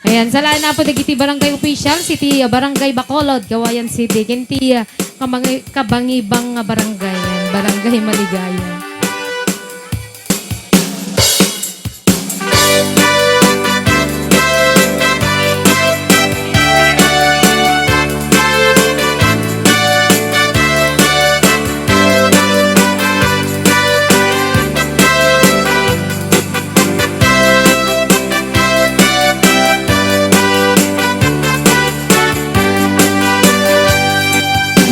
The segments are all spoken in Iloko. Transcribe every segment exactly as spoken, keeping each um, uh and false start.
Ayan, salaen apo dagiti barangay officials iti, ah, Barangay Bacolod, Cauayan City, ken ti, ah, kamangi-, kabangibang nga barangay, ayan, Barangay Maligaya.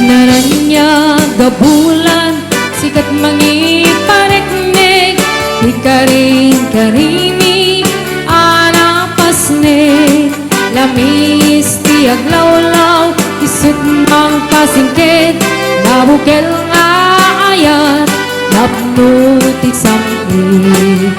Naraniag a bulan, sika ti mangipariknek, ti karinkarimi a napasnek. Lamis ti aglawlaw, isut' mangpasingked, nabukel nga ayat, napno ti sam-i.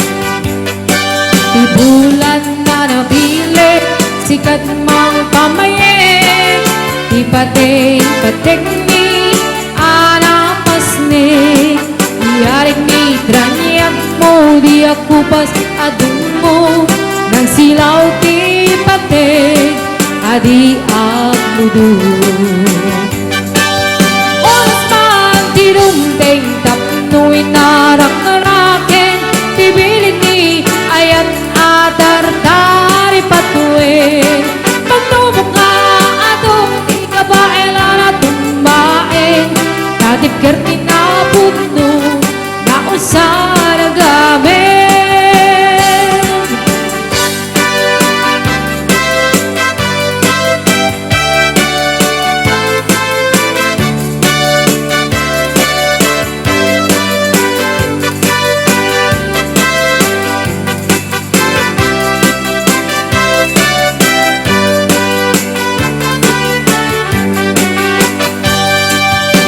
Ti bulan a nabileg, sika ti mangpamayeg, ti pateng-patekmi a napasnek. Iyarigmi ti raniagmo, diak kupas a dummo, nangsilaw ti pateg a di agludo. Oras man ti dumteng tapno inarak-araken ti bilin ni ayat a tartaripatuen. Pagtubok nga adun ti kabaelan a tumbaen, natibker ti napudno, nausan a gamen.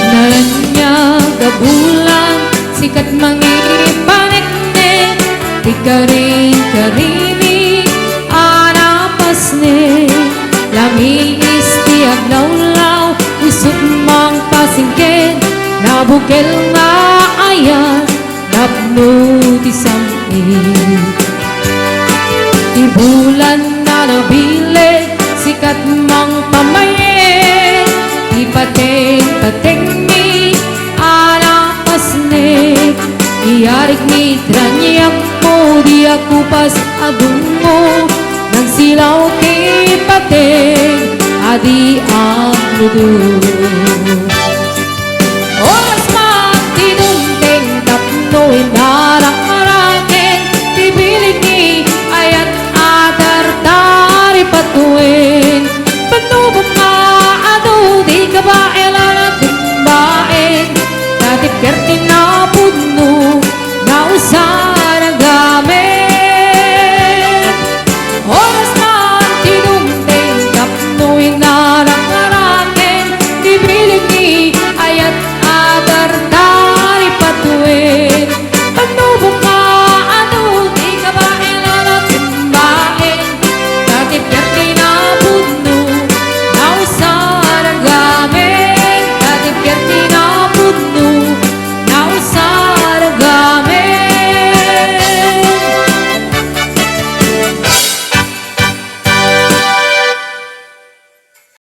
Naraniag a bulan, sika ti mangipaneknek, ti karinkarimi a napasnek. Lamis ti aglawlaw, isut' mangpasingked, nabukel nga ayat, napno ti sam-i. Ti bulan a nabileg, sika ti mangpamayeg, ti pateng-patengmi a napasnek. Iyarigmi ti raniagmo, diak kupas a dummo, nangsilaw ti pateg a di agludo.